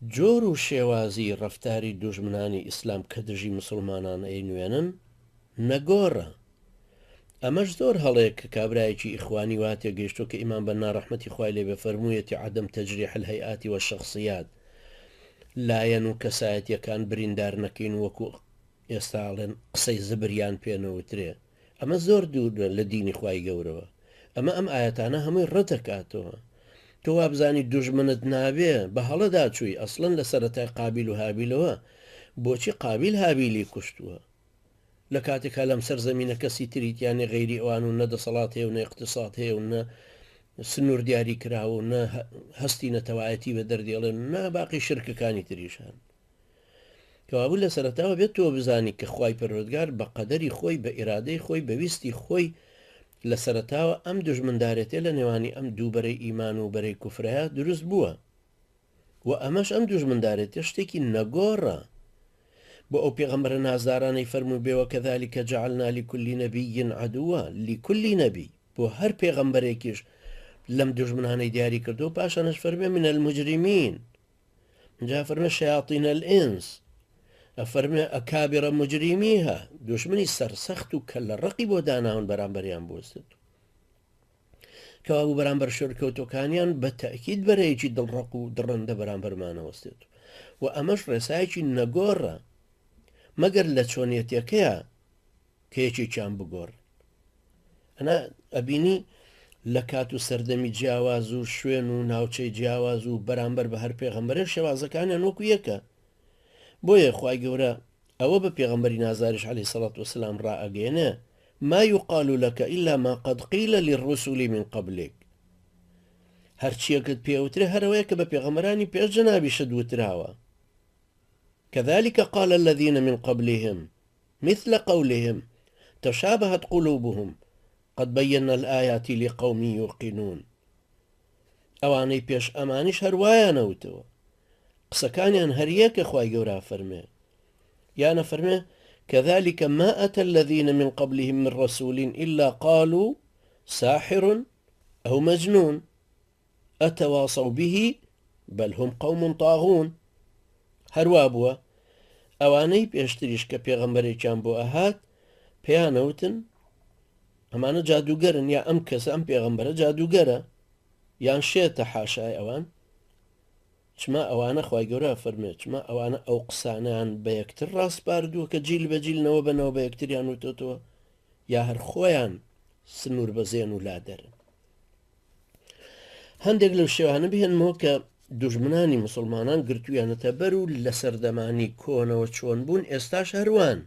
جۆر و شێوازی ڕەفتاری دوژمنانی ئیسلام کە دژی مسوڵمانان ئەینوێنن نەگۆڕە. ئەمەش زۆر هەڵەیە کە کابرایەکی ئیخوانی وا تێگەیشتوە کە ئیمام بەننا ڕەحمەتی خوای لێ بێ فەرموویەتی عدم تجریح الهیئات والشخصیات لایەن و کەسایەتیەکان بریندار نەکەین وەکو ئێستا ئەڵێن قسەی زبریان پێ نەوترێ ئەمە زۆر دوورە لە دینی خوای گەورەوە ئەمە ئەم ئایەتانە هەمووی ڕەتەکاتەوە تۆ وابزانی دوژمنت نابێ بە هەڵەدا چووی ئەسڵەن لە سەرەتای قابیل و هابیلەوە بۆچی قابیل هابیلی کوشتووە لە کاتێکا لەم سەر زەمینە کەسی تری تیا نیە غەیری ئەوان و نە دەسەڵات هەیە و نە ئیقتساد هەیە و نە سنوور دیاری کراوە و نە هەستی نەتەوایەتی بە دەردێڵێن نە باقی شرکەکانی تریش هەن. کەوابوو لە سەرەتاوە بێت تۆ بزانی کە خوای پەروەردگار بە قەدەری خۆی بە ئیرادەی خۆی بە ویستی خۆی لە سەرەتاوە ئەم دوژمندارێتیە لە نێوانی ئەم دوو بەرەی ئیمان و بەرەی کوفرەیا دروست بووە و ئەمەش ئەم دوژمندارێتیە شتێکی نەگۆڕە بۆ ئەو پێغەمبەرە نازدارانەی فەرمووی بێ وکذلک جعلنا لکل نبی عدوا لکل نبی بۆ هەر پێغەمبەرێکیش لەم دوژمنانەی دیاری کردو پاشانش فەرمێ من المجرمین جا فەرمێ شیاطین الانس ئەفەرمێ اکابر مجرمیها دوژمنی سەرسەخت و کەللە ڕەقی بۆ داناون بەرامبەریان بوەستێت کەوابوو بەرامبەر شوێنکەوتوەکانیان بە تەئکید بەرەیەکی دڵڕەق و دڕندە بەرامبەرمانەوەستێت و ئەمەش ڕێسایەکی نەگۆڕە مەگەر لە چۆنیەتەکەیە کە یەکێکیان بگۆڕن ئەنا ئەبینی لە کات و سەردەمی جیاواز و شوێن و ناوچەی جیاواز و بەرامبەر بە هەر پێغەمبەرێک شێوازەکانیان وەکو یەکە بۆیە خوای گەورە ئەوە بە پێغەمبەری نازاریش علیە سەڵات وسلام ڕائەگەیەنێ ما یقال لک الا ما قد قیل للرسل من قبلک هەرچیەکت پێوترێ هەرەوەیە کە بە پێغەمبەرانی پێش جەنابیشت وتراوە كذلك قال الذين من قبلهم مثل قولهم تشابهت قلوبهم قد بينا الآيات لقوم يوقنون ئەوانەی پێش ئەمانیش هەر وایانە وتەوە قسەکانیان هەر یەکە خوای گەورە ئەفەرمێ یان ئەفەرمێ كذلك ما أتى الذين من قبلهم من رسول إلا قالوا ساحر أو مجنون أتواصوا به بل هم قوم طاغون هەروا بووە ئەوانەی پێشتریش کە پێغەمبەرێکیان بۆ ئەهات پێیانەوتن ئەمانە جادوگەرن یا ئەم کەسە ئەم پێغەمبەرە جادوگەرە یان شێتە حاشای ئەوان چما ئەوانە خوای گەورە ئەفەرموێ چما ئەوانە ئەو قسانەیان بە یەکتر ڕاسپاردووە کە جیل بە جیل نەوە بە نەوە بە یەکتریان وتۆتەوە یا هەر خۆیان سنوور بەزێن و لادەرن هەندێک لەو شێوانە بهێنمەوە کە دوژمنانی مسلمانان گرتویانەتە بەر و لە سەردەمانی کۆنەوە چۆن بوون ئێستاش هەروان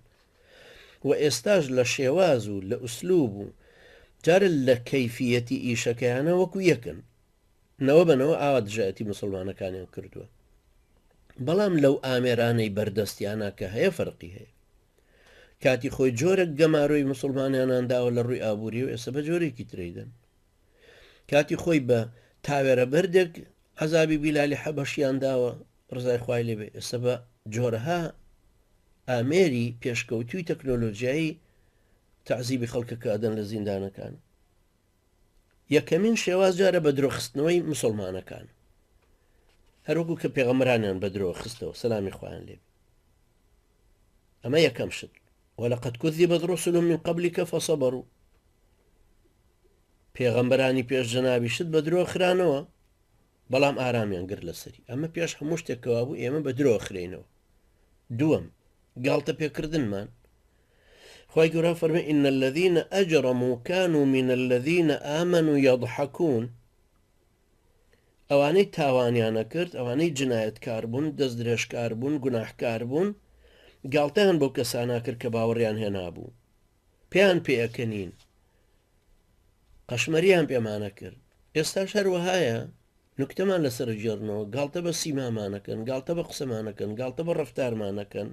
و ئێستاش لە شێواز و لە ئوسلوب و جارە لە کەیفیەتی ئیشەکەیانە وەکو یەکن نەوە بە نەوە ئاوا دژایەتی موسڵمانەکانیان کردووە بەڵام لەو ئامێرانەی بەردەستیانە کە هەیە فەرقی هەیە کاتی خۆی جۆرێک گەمارۆی مسلمانیانان داوە لە ڕووی ئابووری و ئێستا بە جۆرێکی ترەیدەن کاتی خۆی بە تاوێرە بەردێک عذابی بیلالی حەبەشیان داوە ڕزای خوای لێبێ ئێستا بە جۆرەها ئامێری پێشکەوتوی تەکنۆلۆژیایی تعزیبی خەڵکەکە ئەدەن لە زیندانەکان یەکەمین شێواز جارە بە درۆ خستنەوەی مسلمانەکان هەروەکو کە پێغەمبەرانیان بە درۆ خستەوە سەلامی خوایان لێ ئەمە یەکەم شت ولقد كذبت رسل من قبلك فصبروا پێغەمبەرانی پێش جەنابیشت بە درۆ خرانەوە بەڵام ئارامیان گرت لەسەری ئەمە پێش هەموو شتێکەوە بوو ئێمە بە درۆ خرێنەوە دووەم گاڵتە پێکردنمان خوای گەورە فەرمی ان الذين اجرموا كانوا من الذين آمنوا يضحكون ئەوانەی تاوانیانە کرد ئەوانەی جنایەتکار بوون دەست درێژکار بوون گوناحکار بوون گاڵتەیان بۆ کەسانە کرد کە باوەڕیان هێنابوو پێیان پێئەکەنین قەشمەریان پێمانە کرد ئێستاش هەروەهایە نوکتەمان لەسەر گێڕنەوە گاڵتە بە سیمامانەکەن گاڵتە بە قسەمانەکەن گاڵتە بە ڕفتارمانەکەن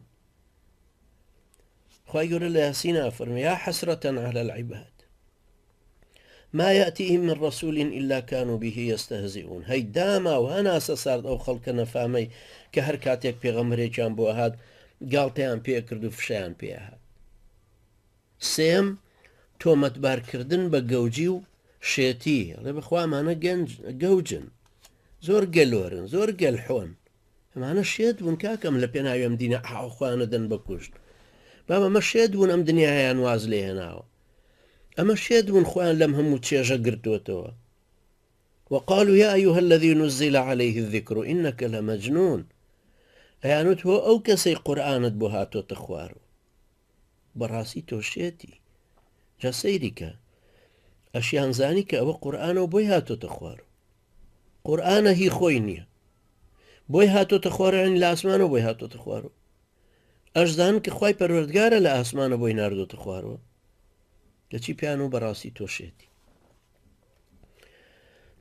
خوای گەورە لە یاسینا فەرمی یا حسرة على العباد ما يأتيهم من رسول إلا كانوا به يستهزئون هەی داما و هەناسە سارد ئەو خەڵکە نەفامەی کە هەر کاتێک پێغەمبەرێکیان بۆ هات گاڵتەیان پێکرد و فشەیان پێهات سێیەم، تۆمەتبارکردن بە گەوجی و شێتی، ئەڵێ بەخوا ئەمانە گەنج گەوجن، زۆر گەلۆرن، زۆر گەلحۆن. ئەمانە شێت بوون کاکەم لە پێناوی ئەم دینە ئاو خۆیان ئەدەن بە کوشت. بابە ئەمە شێت بوون ئەم دنیایان واز لێ هێناوە. ئەمە شێت بوون خۆیان لەم هەموو چێژە گرتووەتەوە. وقالوا يا أيها الذي نزل عليه الذكر إنك لمجنون ئەیانوت هۆ ئەو کەسەی قورئانت بۆ هاتۆتە خوارەوە بەڕاستی تۆ شێتی جا سەیری کە ئەشیان زانی کە ئەوە قورئانە و بۆی هاتۆتە خوارەوە قورئانە هی خۆی نییە بۆی هاتۆتە خوارەوە لە ئاسمانەوە بۆی هاتۆتە خوارەوە ئەشزان کە خوای پەروەردگارە لە ئاسمانە بۆی ناردۆتە خوارەوە کەچی پیان و بەڕاستی تۆ شێتی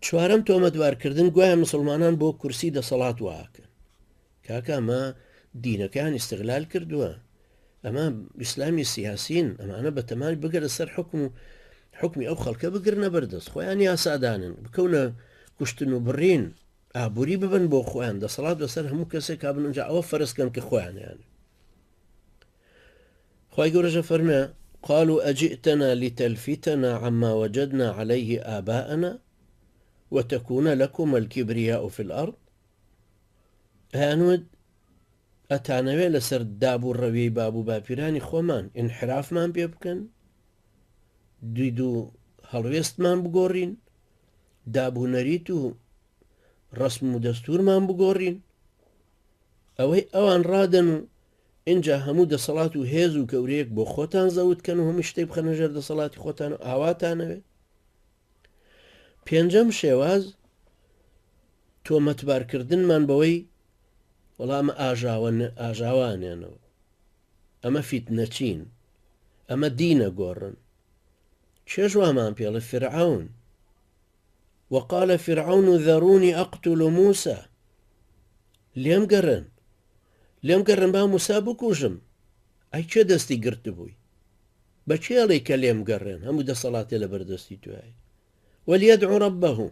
چوارەم تۆمەتبارکردن گوایە مسلمانان بۆ کورسی دەسەڵات واکەن کاکە ئەمە دینەکەیان ئیستغلال کردووە ئەمە ئیسلامی سیاسین ئەمانە بەتەمان بگەرە سەر حکم و حکمی ئەو خەڵکە بگرنە بەردەست خۆیان یاسادانن بکەونە کوشتن و بڕین ئابووری ببن بۆ خۆیان دەسەڵات بەسەر هەموو کەسێک بن ئەجا ئەوە فەرزکەن کە خۆیانیان خوای گەورەش ئەفەرمێ، قالوا اجئتنا لتلفتنا عما وجدنا علیه آباءنا وتکون لکما الکبریاء فی الارض ئەیانوت ئەتانەوێ لەسەر داب و ڕەویەی باب و باپیرانی خۆمان ئینحرافمان پێ بکەن دید و هەڵوێستمان بگۆڕین داب و نەریت و ڕسم و دەستورمان بگۆڕین ئەوەی ئەوان ڕادەن و ئینجا هەموو دەسەڵات و هێز و گەورەیەک بۆ خۆتان زەوت کەن و هەموو شتێک بخەنە ژێر دەسەڵاتی خۆتان و ئاواتانەوێ. پێنجەم شێواز تۆمەتبارکردنمان بەوەی وەڵا ئەمە ئاژاوە ئاژاوانێنەوە ئەمە فیتنەچین ئەمە دینە گۆڕن چێژ وامان پێڵێ فرعون وقال فرعون ذروني أقتل موسى لێم گەڕێن لێم گەڕێن با موسا بکوژم ئەی کێ دەستی گرتبووی بە کێ ئەڵێی کە لێم گەڕێن هەموو دەسەڵاتێ لە بەردەستی توایە وليدع ربه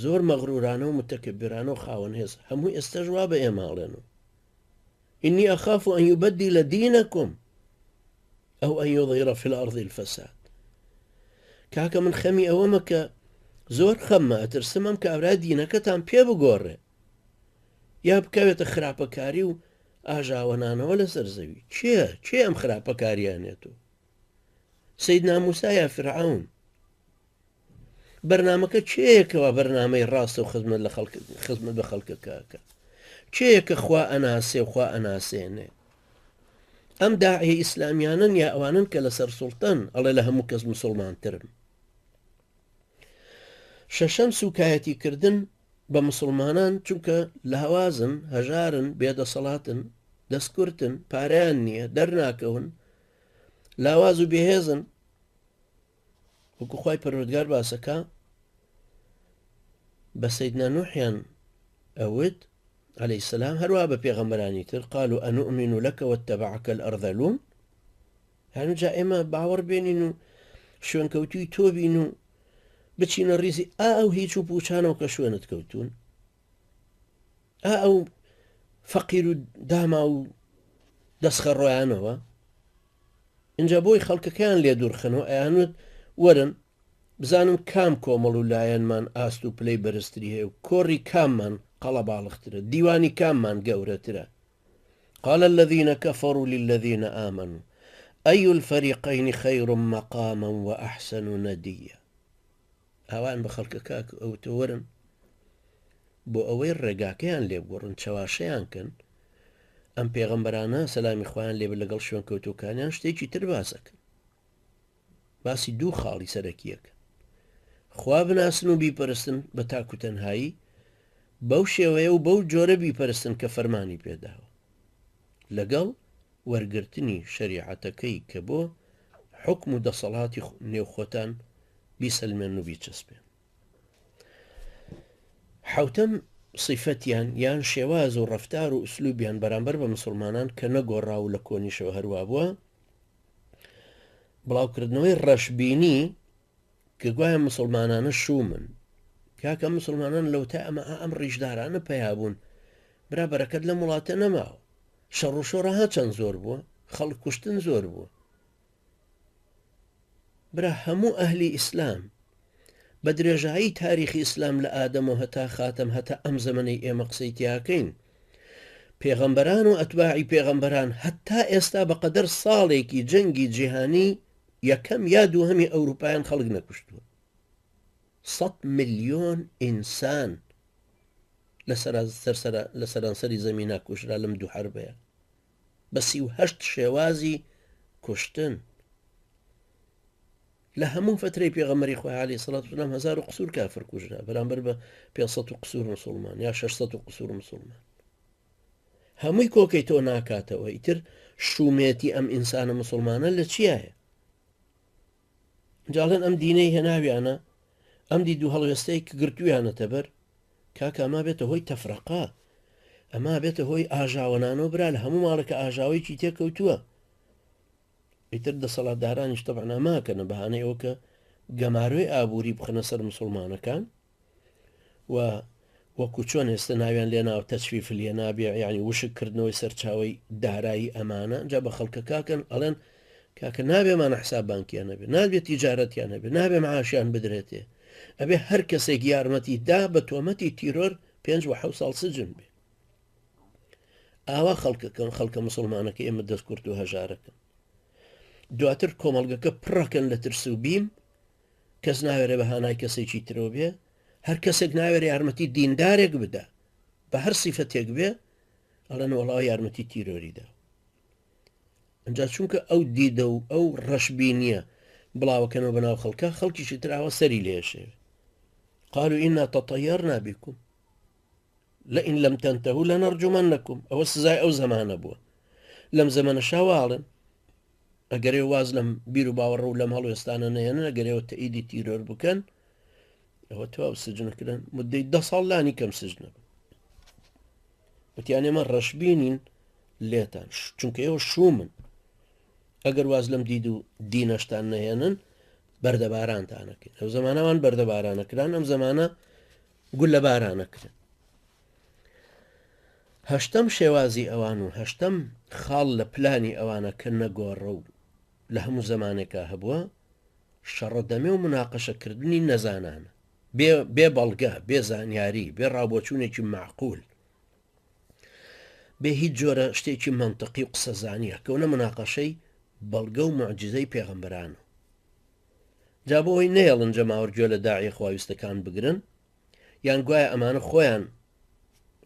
زۆر مەغرورانە و متەکبرانە و خاوەن هێز هەموو ئێستەش وا بە ئێمە ئەڵێن و إني أخاف أن يبدل دينكم أو أن يظهر في الأرض الفساد کاکە من خەمی ئەوەمە کە زۆر خەممە ئەترسم ئەم کابرا دینەکەتان پێ بگۆڕێ یا بکەوێتە خراپەکاری و ئاژاوەنانەوە لەسەر زەوی کێ کێ ئەم خراپەکاریانێت و سەیدنا موسا یا فرعون بەرنامەکە کێیە کەوا بەرنامەی ڕاستە و خزمەت لە خەڵک خزمەت بە خەڵکەکە ئەکا کێیە کە خوا ئەناسێ و خوا ئەناسێنێ ئەم داعیە ئیسلامیانەن یا ئەوانن کە لەسەر سوڵتەن ئەڵێ لە هەموو کەس مسلمانترم شەشەم سوکایەتی کردن بە مسلمانان چونکە لاوازن هەژارن بێدەسەڵاتن دەستکورتن پارەیان نییە دەرناکەون لاواز و بێهێزن وەکو خوای پەروەردگار باسەکە بە سەیدنا نوحیان ئەوت عليه السلام هەروە بە پێغەمبەرانی تر قالوا أنؤمن لك واتبعك الأرذلون هەنو جا ئێمە باوەڕ بێنین و شوێنکەوتوی تۆ بین و بچینە ڕیزی ئا ئەو هیچ و پوچانەوە کە شوێنت کەوتون ئا ئەو فەقیر و داما و دەستخەڕۆیانەوە ئینجا بۆی خەڵکەکەیان لێ دوورخەنەوە ئەیانوت وەرن بزانم کام کۆمەڵ و لایەنمان ئاست و پلەی بەرزتری هەیە و کۆڕی کاممان قەڵەباڵخترە دیوانی کاممان گەورەترە قال الذين كفروا للذين آمنوا أي الفريقين خير مقاما وأحسن نديا ئاوایان بە خەڵکەکە ئەوتە وەرن بۆ ئەوەی ڕێگاکەیان لێ بگۆڕن چەواشەیان کەن ئەم پێغەمبەرانە سەلامی خوایان لێ بێت لەگەڵ شوێنکەوتووکانیان شتێکی تر باسەکەن باسی دوو خاڵی سەرەکیەکە خوا بناسن و بیپەرستن بە تاک و تەنهایی بەو شێوەیە و بەو جۆرە بیپەرستن کە فەرمانی پێداوە لەگەڵ وەرگرتنی شەریعەتەکەی کە بۆ حوکم و دەسەڵاتی نێو خۆتان بیسەلمێنن و بیچەسپێن. حەوتەم، سیفەتیان یان شێواز و ڕەفتار و ئوسلوبیان بەرامبەر بە مسوڵمانان کە نەگۆڕاو و لە کۆنیشەوە هەروا بووە، بڵاوکردنەوەی ڕەشبینی کە گوایە مسوڵمانانە شوومن. کاکە مسوڵمانان لەوتای ئەمە ئا ئەم ڕیشدارانە پەیا بوون برا بەرەکەت لەم وڵاتە نەماوە. شەڕ و شۆڕە ها چەند زۆر بووە خەڵک کوشتن زۆر بووە برا هەموو ئەهلی ئیسلام بە درێژایی تاریخی ئیسلام لە ئادەمەوە هەتا خاتەم هەتا ئەم زەمەنەی ئێمە قسەی تیاکەین. پێغەمبەران و ئەتباعی پێغەمبەران هەتا ئێستا بەقەدەر ساڵێکی جەنگی جیهانی یەکەم یا دووهەمی ئەوروپایان خەڵک نەکوشتووە. سەد ملیۆن ئینسان لە سەرانسەری زەمینا کوژرا لەم دوو حەربەیە بە 38 شێوازی کوشتن. لە هەموو فترەی پێغەمبەری خوای عەلەیهی سڵات وسلام هەزار و قسوور کافر کوژرا بەرامبەر بە 500 و قسوور مسوڵمان یا 600 و قسوور مسوڵمان هەمووی کۆکەی تۆ ناکاتەوە ئیتر شومێتی ئەم ئینسانە مسلمانە لە چیایە جاڵێن ئەم دینەی هێناویانە ئەم دی دوو هەڵوێستەی کە گرتویانەتە بەر کاکە ئەما بێتە هۆی تەفرەقا ئەما بێتە هۆی ئاژاوەنانەوە برا لە هەموو ماڵێکە ئاژاوەیەکی تێکەوتووە ئیتر دەسەڵاتدارانیش تەبعەن ئەمە ئەکەنە بەهانەی ئەوە کە گەمارۆی ئابووری بخەنە سەر مسوڵمانەکان و وەکو چۆن ئێستا ناویان لێناوە تەجفیف الینابیع یعنی وشک کردنەوەی سەرچاوەی دارایی ئەمانە جا بە خەڵکە کاکەن ئەڵێن کاکە نابێمانە حساب بانکیان هەبێ نابێت تیجارەتیان هەبێ نابێ معاشیان بدرێتێ ئەبێ هەر کەسێک یارمەتی دا بە تۆمەتی تیرۆر پێنج و حەوت ساڵ سجن بێ ئاوا خەڵکەکەن خەڵکە مسلمانەکە ئێمە دەست کورت و هەژارەکەن دواتر کۆمەڵگەکە پڕەکەن لە ترس و بیم کەس ناوێرێ بە هانای کەسێکی ترەوە بێ هەر کەسێک ناوێرە یارمەتی دیندارێک بدە بە هەر سیفەتێک بێ ئەڵێن وەڵا یارمەتی تیرۆریدا ئەجا چونکە ئەو دیدە و ئەو ڕەشبینیە بڵاوەکەنەوە بەناو خەڵکە خەڵکیشی تراوە سەری لێشێ قالوا إنا تطيرنا بكم لئن لم تنتهوا لنرجمنکم ئەوە سزای ئەو زەمانە بووە لەم زەمەنەشا واڵێن ئەگەر ئێوە واز لەم بیر و باوەڕ و لەم هەڵوێستانە نەیەنن ئەگەر ئێوە تەئیدی تیرۆر بکەن ئەوە تەواو سجنەکرن مدەی دە ساڵ لانی کەم سجنە بن وتیان ئێمە ڕەشبینین لێتان چونکە ئێوە شومن ئەگەر واز لەم دید و دینەشتان نەهێنن بەردەبارانتانەکەین ئەو زمانەوان بەردەبارانەکران ئەم زمانە گوللەبارانەکرێن. هەشتەم شێوازی ئەوان و هەشتەم خاڵ لە پلانی ئەوانە کە نەگۆڕە و لە هەموو زەمانێکا هەبووە، شەڕەدەمێ و موناقەشەکردنی نەزانانە، بێ بێ بەڵگە، بێ زانیاری، بێ ڕاوبۆچوونێکی مەعقول، بێ هیچ جۆرە شتێکی مەنتقی و قسەزانی ئەکەونە موناقەشەی بەڵگە و موعجیزەی پێغەمبەرانەوە. جا بۆ ئەوەی نەیەڵن جەماوەر گوێ لە داعیە خواویستەکان بگرن یان گوایە ئەمانە خۆیان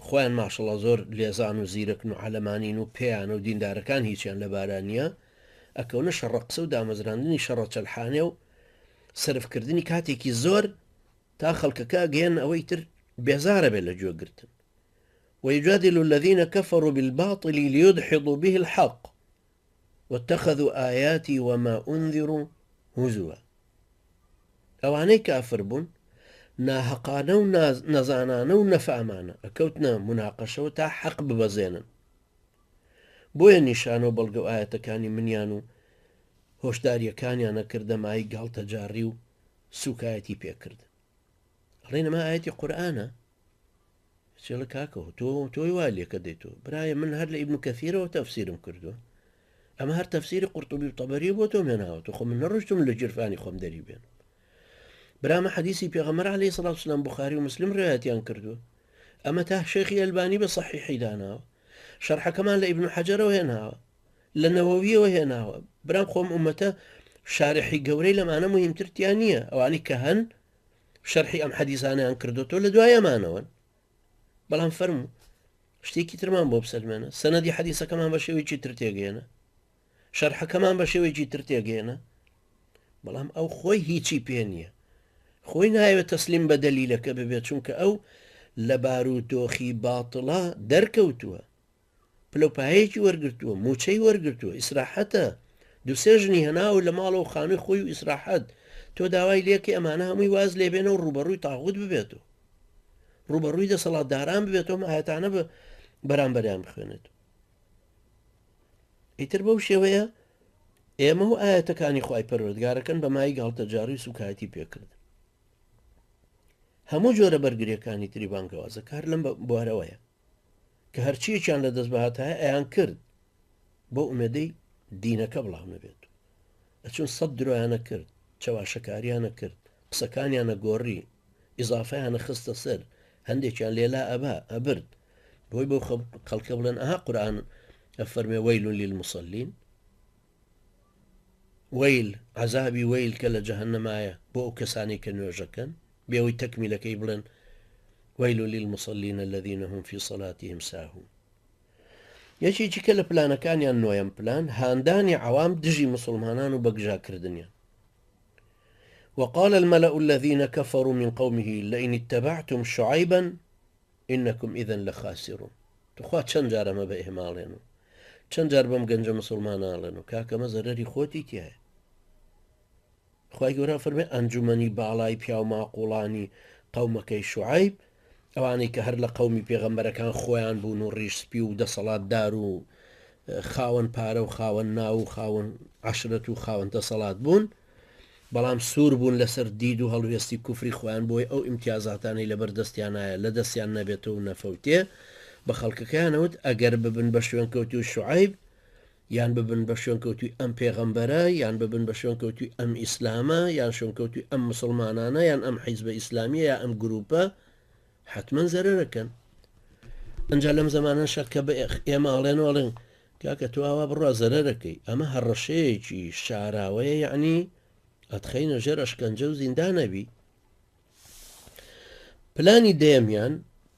خۆیان ماشەڵا زۆر لێزان و زیرەکن و عەلەمانین و پێیانە و دیندارەکان هیچیان لەبارا نییە ئەکەونە شەڕە قسە و دامەزراندنی شەڕە چەلحانێ و سەرفکردنی کاتێکی زۆر تا خەڵکەکە گەیەن ئەوەی تر بێزارە بێت لە گوێگرتن ويجادل الذين كفروا بالباطل ليدحضوا به الحق واتخذوا آیاتی وما انذروا هزوا ئەوانەی کافر بوون ناهەقانە و نەزانانە و نەفامانە ئەکەوتنە مناقەشەوە تا حەق ببەزێنن بۆیە نیشانە و بەڵگە و ئاەتەکانی منیان و هۆشداریەکانیانە کردە مای گاڵتەجاڕی و سوکایەتی پێکردن ئەڵێن ئەمە ئاەتی قورئانە چێڵە کاکە تۆ تۆی وا لێکە دەیت تۆ برایە من هەر لە ئیبن کەثیرەوە تەفسیرم کردووە ئەمە هەر تەفسیری قورتوبی و تەبەری بۆ تۆ مێناوە تۆ خۆ من نەڕۆشتم لە جرفانی خۆم دەری بێن برامە حەدیسی پێغەمبەر عەلەیهی سڵاو سلام بخاری و مسلم ڕوایەتیان کردووە ئەمە تا شێخی ئەلبانی بە صحیحی داناوە شەرحەکەمان لە ئیبن حەجەرەوە هێناوە لە نەوەویەوە هێناوە برام خۆم ئومەتە شارحی گەورەی لەمانە مهمتر تیا نییە ئەوانی کە هەن شەرحی ئەم حەدیسانەیان کردوتەوە لە دوای ئەمانەوەن بەڵام فەرموو شتێکی ترمان بۆ بسەلمێنە سەنەدی حەدیسەکەمان بە شێوەیەکی تر تێگەێنە شەرحەکەمان بە شێوەیەکی تر تێگەێنە بەڵام ئەو خۆی هیچی پێ نییە خۆی ناوێت تەسلیم بە دەلیلەکە ببێت چونکە ئەو لە بارودۆخی باتڵە دەرکەوتووە پلەوپایەیەکی وەرگرتووە، مووچەی وەرگرتووە، ئیسراحەتە، دوو سێ ژنی هێناوە لە ماڵەوە خانووی خۆی و ئیسراحەت، تۆ داوای لێکەی ئەمانە هەمووی واز لێبێنە و ڕووبەڕووی تاغوت ببێتەوە، ڕووبەڕووی دەسەڵاتداران ببێتەوە ئەم ئایەتانە بە بەرامبەریان بخوێنێت. ئیتر بەو شێوەیە ئێمە و ئایەتەکانی خوای پەروەردگارەکەن بە مای گاڵتەجاڕی و سوکایەتی پێکردن. هەموو جۆرە بەرگریەکانی تری بانگەوازەکە هەر لەم بوارەوەیە. کە هەرچیەکیان لە دەست بهاتایە ئەیان کرد بۆ ئومێدەی دینەکە بڵاو نەبێت ئەچون سەد درۆیانە کرد چەواشەکاریانە کرد قسەکانیانە گۆڕی ئیزافیانە خستە سەر هەندێکیان لێلا ئەبا ئەبرد. بۆی بۆ خەڵکە بڵێن ئەها قورآن ئەفەرمێ وەیل للمصلین وەیل عەزابی وەیل کە لە جەهەنەمایە بۆ ئەو کەسانەی کە نوێژەکەن بێ ئەوەی تەکمیلەکەی بڵێن ویل للمصلین الذین هم فی صلاتهم ساهون. یەکێکی کە لە پلانەکانیان نۆیەم پلان هاندانی عەوام دژی مسلمانان و بەگژاکردنیان. وقال الملأ الذين كفروا من قومه لئن اتبعتم شعيبا انکم اذا لخاسرون توخوا چەند جار ئەمە بە ئێمە ئەڵێن و چەند جار بەم گەنجە مسوڵمانە ئەڵێن و کاکە ئەمە زەرەری خۆتی تایە خوای گەورە فەرمێ ئەنجومەنی باڵای پیاو ماقوڵانی قەومەکەی شعیب ئەوانەی کە هەر لە قەومی پێغەمبەرەکان خۆیان بوون و ڕیش سپی و دەسەڵاتدار و خاوەن پارە و خاوەن ناو و خاوەن عشرەت و خاوەن دەسەڵات بوون بەڵام سوور بوون لەسەر دید و هەڵوێستی کوفری خۆیان بۆی ئەو ئیمتیازاتانەی لەبەر دەستیانایە لە دەستیان نەبێتەوە و نەفەوتێ، بە خەڵکەکەیان وت، ئەگەر ببن بە شوێنکەوتووی شوعەیب، یان ببن بە شوێنکەوتووی ئەم پێغەمبەرە، یان ببن بە شوێنکەوتووی ئەم ئیسلامە، یان شوێنکەوتووی ئەم موسڵمانانە، یان ئەم حیزبە ئیسلامییە یا ئەم گرووپە، حەتمەن زەرەرەکەن. ئنجا لەم زەمانەشا کە بە ئێمە ئەڵێن و ئەڵێن کاکە تۆ ئاوا بڕوا زەرەرەکەی ئەمە هەڕەشەیەکی شاراوەیە یەعنی ئەتخەینە ژێر ئەشکەنجە و زیندانەبی. پلانی دەیەمیان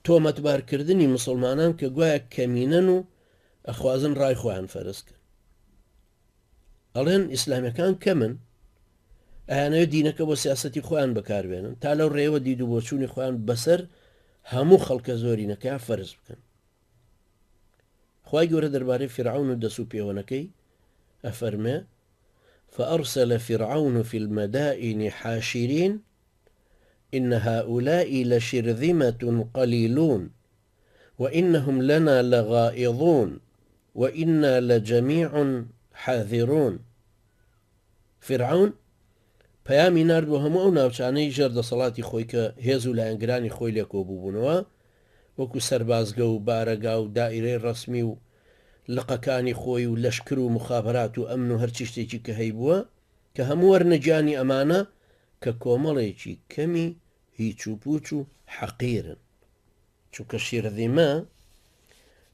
تۆمەتبارکردنی مسلمانان کە گوایە کەمینەن و ئەخوازن ڕای خۆیان فەرز کەن. ئەڵێن ئیسلامیەکان کەمن ئەیانەوێت دینەکە بۆ سیاسەتی خۆیان بەکاربێنن تا لەو ڕێوە دید و بۆچوونی خۆیان بەسەر هەموو خەڵکە زۆرینەکەیان فەرز بکەن. خوای گەورە دەربارەی فیرعەون و دەس و پێوەنەکەی ئەفەرمێ، فأرسل فرعون في المدائن حاشرين إن هؤلاء لشرذمة قليلون وإنهم لنا لغائظون وإنا لجميع حاذرون. فیرعەون پەیامی نارد بۆ هەموو ئەو ناوچانەی ژێر دەسەڵاتی خۆی کە هێز و لایەنگرانی خۆی لێ کۆبووبوونەوە، وەکو سەربازگە و بارەگا و دائیرەی ڕەسمی و لقەکانی خۆی و لەشکر و موخابەرات و ئەمن و هەرچی شتێکی کە هەیبووە، کە هەموو وەرنە گیانی ئەمانە کە کۆمەڵێکی کەمی هیچ و پوچ و حەقیرن. چونکە شیرذیمە،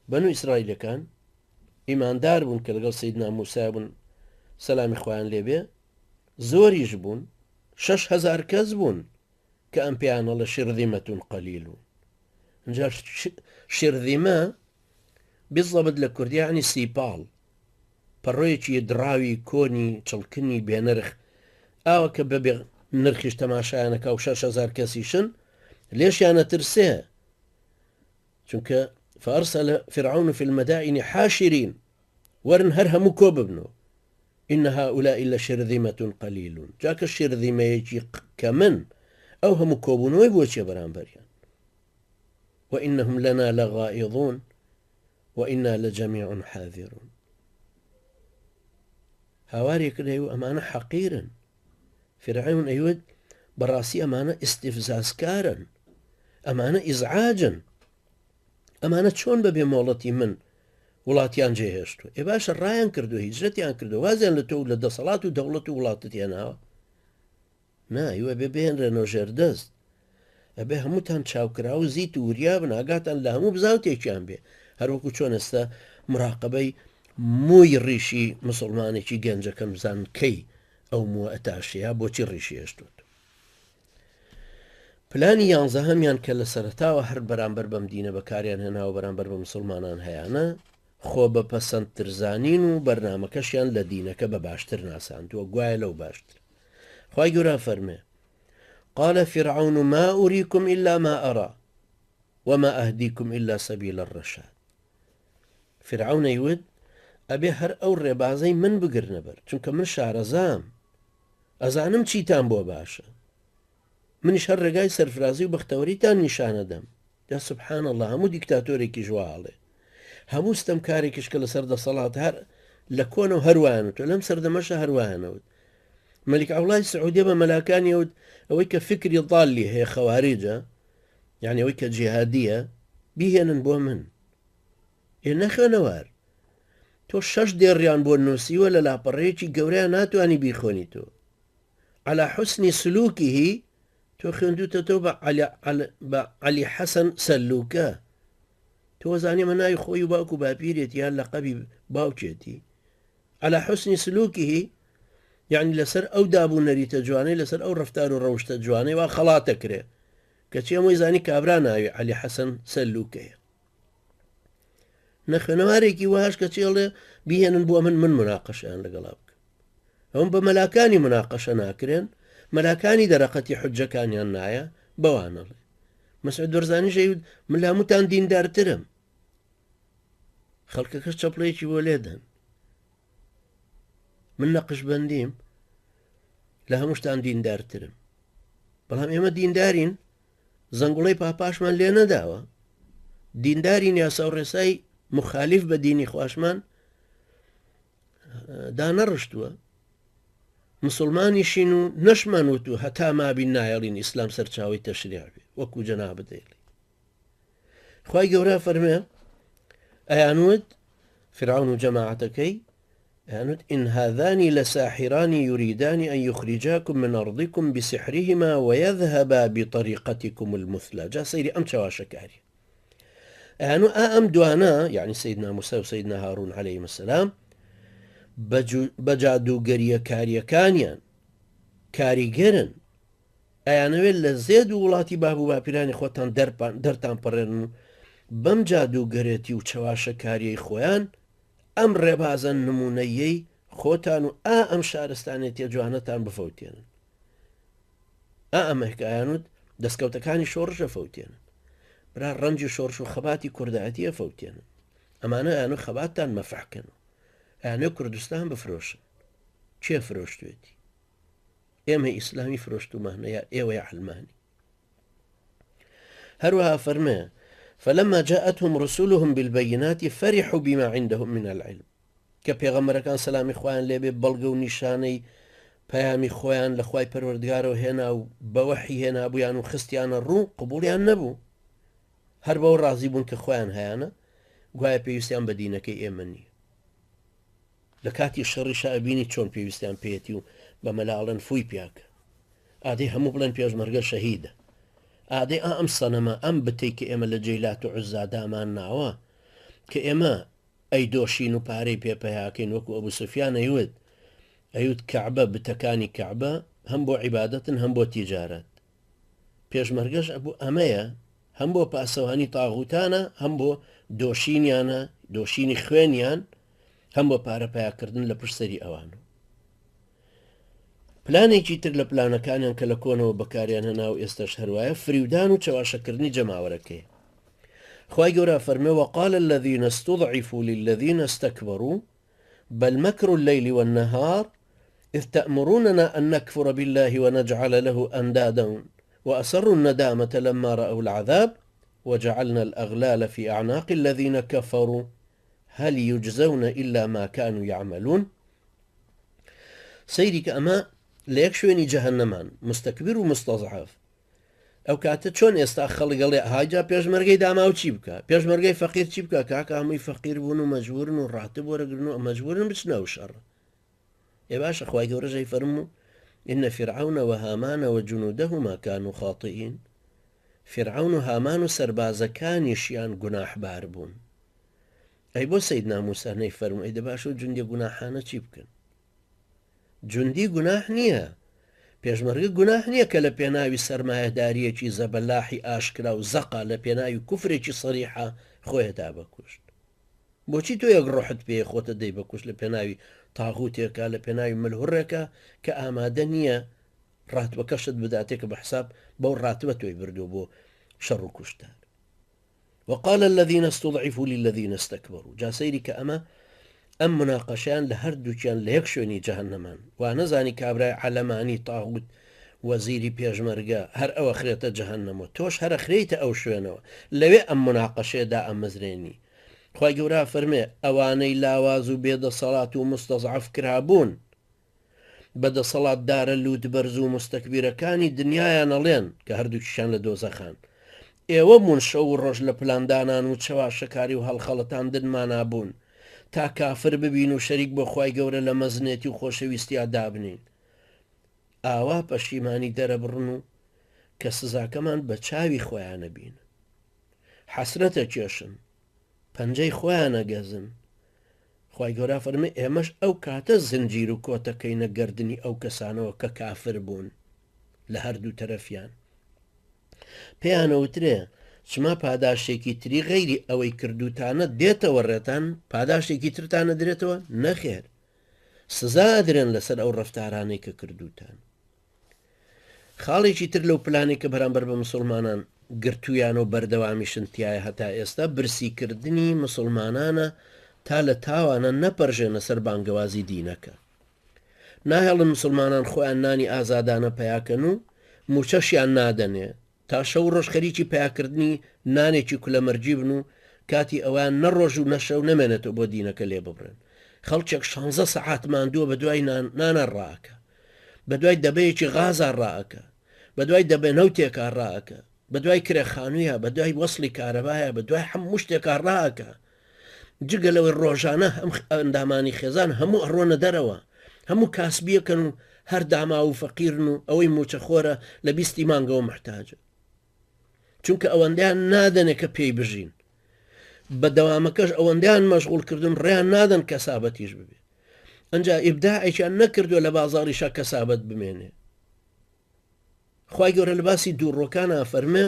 بەنو ئیسرائیلەکان، ئیماندار بوون کە لەگەڵ سەیدنا موسا بوون سەلامی خوایان لێ بێ، زۆریش بوون، 6000 کەس بوون کە ئەم پێیان ئەڵێ شرذمة قلیلون. ئینجا شرذمە بالضبط لە کوردی یعنی سیپاڵ، پەڕۆیەکی دڕاوی کۆنی چڵکنی بێنرخ، ئاوە کە بەبێ نرخیش تەماشایان ئەکا و 6000 کەسیشن، لێشیان ئەترسێ، چونکە فأرسل فرعون في المدائن حاشرين وەرن هەر هەموو کۆ ببنەوە إن هؤلاء لشرذمة قليلون جا کە شرذمەیەکی کەمن ئەو هەموو کۆبوونەوەی بۆ چیە بەرامبەریان وإنهم لنا لغائظون وإنا لجميع حاذرون هاواری کرد ئەیوت ئەمانە حەقیرن فیرعەون ئەیوت بەڕاستی ئەمانە ئیستیفزازکارن ئەمانە ئیزعاجن ئەمانە چۆن بەبێ مۆڵەتی من وڵاتیان جێهێشتووە ئێ باشە ڕایان کردو هیجرەتیان کردو وازیان لە تۆ و لە دەسەڵات و دەوڵەت و وڵاتت هێناوە نا ئیوە ئەبێ بهێنرێنەوە ژێر دەست ئەبێ هەمووتان چاوکراو و زیت و وریا بن ئاگاتان لە هەموو بزاوتێکیان بێ هەروەکو چۆن ئێستا مراقبەی مووی ڕیشی مسلمانێکی گەنجەکەم بزان کەی ئەو مووە ئەتاشێ یا بۆچی ڕیشی هێشتوت پلانی یانزەهەمیان کە لە سەرەتاوە هەر بەرامبەر بەم دینە بەکاریان هێناوە بەرامبەر بە مسلمانان هەیانە خۆ بە پەسەندترزانین و بەرنامەکەشیان لە دینەکە بە باشتر ناساندووە گوایە لەو باشتر خوای گەورە فەرمێ قال فرعون ما أريكم إلا ما أرى وما أهديكم إلا سبيل الرشاد فرعون ئەیوت ئەبێ هەر ئەو ڕێبازەی من بگرنە بەر چونکە من شارەزام ئەزانم چیتان بۆ باشە منیش هەر ڕێگای سەرفرازی و بەختەوەریتان نیشانەدەم جا سبحان اللە هەموو دیکتاتۆرێکیش وا ئەڵێ هەموو ستەمکارێکیش کە لەسەر دەسەڵات هەر لە کۆنەوە هەر وایان وتوە لەم سەردەمەشە هەر وایان وت مەلیک عەوڵای سعودیە بە مەلاکانی وت ئەوەی کە فکری ضالی هەیە خەواریجە یعنی ئەوەی کە جیهادیە بیهێنن بۆ من ئێ نەخوێنەوار تۆ شەش دێڕیان بۆ نووسیوە لە لاپەڕەیەکی گەورەیان ناتوانانی بیخۆنی تۆ على حسن سلوكه تۆ خوێندوتەتەوە بە عەلی حەسەن سەلوکە. تۆ زانی ئەمە ناوی خۆی و باوک و باپیرێتی یان لەقەبی باوکێتی علی حسن سلوکه یعنی لەسەر ئەو داب و نەریتە جوانەی لەسەر ئەو ڕەفتار و ڕەوشتە جوانەی وا خەڵات دەکرێ کەچی ئەمەی زانی کابرا ناوی عەلی حەسەن سەلوکەیە نەخوێنەوارێکی واش کەچی ئەڵێ بیهێنن بۆ من من مناقەشیان لەگەڵا بکە ئەوم بە مەلاکانی مناقەشە ناکرێن مەلاکانی دەرەقەتی حجەکانیان نایە بەوانەڵێ مەسعود بەرزانیش ئەیوت من لە هەمووتان دیندارترم خەڵکەکەش چەپڵەیەکی بۆ لێدەن من نەقشبەندیم لە هەمووشتان دیندارترم بەڵام ئێمە دیندارین زەنگوڵەی پاپاشمان لێ نەداوە دیندارین یاسا و ڕێسای مخالف بە دینی خواشمان دانەڕشتووە مسلمانیشین و نەشمان وتو هەتا مابین نایەڵین ئیسلام سەرچاوی تەشریع بێ وەکو جەنابت دەیڵی خوای گەورە فەرمێ ئەیانوت فرعون و جەماعەتەکەی ئەیانوت إن هذان لساحران يريدان أن يخرجاكم من أرضكم بسحرهما ويذهبا بطريقتكم المثلى جا سەیری ئەم چەواشەکاری ئەیانو ئا ئەم دوانە یعنی سەیدنا موسا و سەیدنا هارون عەلەیهیم السلام بە جادووگەریە کاریەکانیان کاریگەرن ئەیانەوێت لە زێد و وڵاتی باب و باپیرانی خۆتان دەرتان پەڕێنن و بەم جادووگەرێتی و چەواشەکاریەی خۆیان ئەم ڕێبازە نمونەیەی خۆتان و ئا ئەم شارستانێتیە جوانەتان بفەوتێنن ئا ئەمە ئەیانوت دەستکەوتەکانی شۆڕش ئەفەوتێنن برا ڕەنجی شۆڕش و خەباتی کوردایەتی ئەفەوتێنن ئەمانە ئەیانو خەباتتان مەفحکەن و ئەیانێ کوردستان بفرۆشن کێ فرۆشتوێتی ئێمە ئیسلامی فرۆشتومانە یا ئێوەی عەلمانی هەروەها فەرمێ فلما جاءتهم رسلهم بالبينات فرحوا بما عندهم من العلم کە پێغەمبەرەکان سەلامی خوایان لێبێ بەڵگە و نیشانەی پەیامی خۆیان لە خوای پەروەردگارەوە هێنا و بە وەحی هێنابوویان و خستیانە ڕوو قبوڵیان نەبوو هەر بەوە ڕازی بوون کە خۆیان هەیانە گوایە پێویستیان بە دینەکەی ئێمە نییە لە کاتی شەڕیشا ئەبینی چۆن پێویستیان پێیەتی و بە مەلا ئەڵێن فووی پیاکە ئادەی هەموو بڵێن پێشمەرگە شەهیدە ئادەی ئا ئەم سەنەمە ئەم بتەی کە ئێمە لە جەیلات و عوزا دامان ناوە کە ئێمە ئەیدۆشین و پارەی پێ پەیاکەین وەکو ئەبو سوفیان ئەیوت ئەیوت کەعبە بتەکانی کەعبە هەم بۆ عیبادەتن هەم بۆ تیجارەت پێشمەرگەش ئەبوو ئەمەیە هەم بۆ پاسەوانی تاغوتانە هەم بۆ دۆشینیانە دۆشینی خوێنیان هەم بۆ پارە پیاکردن لە پشت سەری ئەوان پلانێکی تر لە پلانەکانیان کە لە کۆنەوە بەکاریان هێنا و ئێستاش هەروایە فریودان و چەواشەکردنی جەماوەرەکەیە. خوای گەورە فەرمێ وقال الذين استضعفوا للذين استكبروا بل مكر الليل والنهار إذ تأمروننا أن نكفر بالله ونجعل له أندادا وأسروا الندامة لما رأوا العذاب وجعلنا الأغلال في أعناق الذين كفروا هل يجزون إلا ما كانوا يعملون سەیری کە ئەمە لە یەک شوێنی جەهەنەمان مستەکبیر و مستەزعەف ئەو کاتە چۆن ئێستا خەڵک ئەڵێ هاجا پێشمەرگەی داماو چی بکە پێشمەرگەی فەقیر چی بکە کاکە هەمووی فەقیر بوون و مەجبورن و ڕاتب وەرەگرن و مەجبورن بچنە ئەو شەڕ ئێ باشە خوای گەورە ژەی فەرموو إن فرعون وهامان وجنودهما كانوا خاطئين فرعون و هامان و سەربازەکانیشیان گوناحبار بوون ئەی بۆ سەیدنا موسا نەیفەرموو ئەی دە باشە و جوندیە گوناحانە چی بکەن؟ جوندی گوناح نییە پێشمەرگە گوناح نییە کە لە پێناوی سەرمایەداریەکی زەبەلاحی ئاشکرا و زەقا لە پێناوی کوفرێکی سەریحە خۆیەدا بەکوشت بۆچی تۆ یەک ڕۆحت پێ خۆتە دەی بەکوشت لە پێناوی تاغوتێکە لە پێناوی ملهوڕێکە کە ئامادە نییە ڕاتبەکەشت بداتێ کە بە حساب بەو ڕاتبە تۆی بردووە بۆ شەڕ و کوشتار وقال الذین استضعفوا للذین استکبروا جا سەیری کە ئەمە ئەم مناقەشەیان لە هەردووکیان لە یەک شوێنی جەهەنەمان وا نەزانی کابرای عەلەمانی تاغوت وەزیری پێشمەرگە هەر ئەوە خرێتە جەهەنەمەوە تۆش هەرە خرێیتە ئەو شوێنەوە لەوێ ئەم مناقەشەیە دائەمەزرێنی خوای گەورە فەرمێ ئەوانەی لاواز و بێدەسەڵات و مستەزعەف کرابوون بە دەسەڵاتدارە لووتبەرز و موستەکبیرەکانی دنیایان ئەڵێن کە هەردووکیشیان لە دۆزەخان. ئێوە بوون شەو و ڕۆژ لە پلاندانان و چەواشەکاری و هەڵخەڵەتاندنمانا بوون تا کافر ببین و شەریک بۆ خوای گەورە لە مەزنێتی و خۆشەویستیا دابنێین. ئاوا پەشیمانی دەرەبڕن و کە سزاکەمان بە چاوی خۆیان ئەبینن. حەسرەت ئەکێشن. پەنجەی خۆیان ئەگەزن. خوای گەورە فەرمێ ئێمەش ئەو کاتە زنجیر و کۆتەکەینە گەردنی ئەو کەسانەوە کە کافر بوون لە هەردوو تەرەفیان. پێیانەوترێ چما پاداشتێکی تری غەیری ئەوەی کردوتانە دێتەوە ڕێتان پاداشتێکی ترتان ئەدرێتەوە؟ نەخێر سزا ئەدرێن لەسەر ئەو ڕەفتارانەی کە کردوتان. خاڵێکی تر لەو پلانەی کە بەرامبەر بە مسوڵمانان گرتوویانە و بەردەوامیشن تیایە هەتا ئێستا برسیکردنی مسوڵمانانە تا لە تاوانە نەپەرژێنە سەر بانگەوازی دینەکە. ناهێڵن مسوڵمانان خۆیان نانی ئازادانە پەیاکەن و موچەشیان نادەنێ تا شەو و ڕۆژ خەریکی پەیاکردنی نانێکی کولەمەرگی بن و کاتی ئەوەیان نە ڕۆژ و نە شەو نەمێنێتەوە بۆ دینەکە لێ ببڕێن. خەڵکێک شانزە سەعات ماندووە بە دوای نان نانا ڕائەکا. بە دوای دەبەیەکی غازا ڕائەکا. بە دوای دەبە نەوتێکا ڕائەکا. بە دوای کرێ خانوویا، بە دوای وەسڵی کارەبایا، بە دوای هەموو شتێکا ڕائەکا. جگە لەوەی ڕۆژانە هەم ئەندامانی خێزان هەموو ئەڕۆنە دەرەوە، هەموو کاسبیەکەن و هەر داماو و فەقیرن و ئەوەی مووچەخۆرە لە بیستی مانگەوە موحتاجە. چونکە ئەوەندەیان نادەنێ کە پێی بژین. بە دەوامەکەش ئەوەندەیان مەشغوڵ کردن ڕێیان نادەن کەسابەتیش ببێ. ئەنجا ئیبداعێکیان نەکردووە لە بازاڕیشا کەسابەت بمێنێ. خوای گەورە لە باسی دووڕوەکانا فەرمێ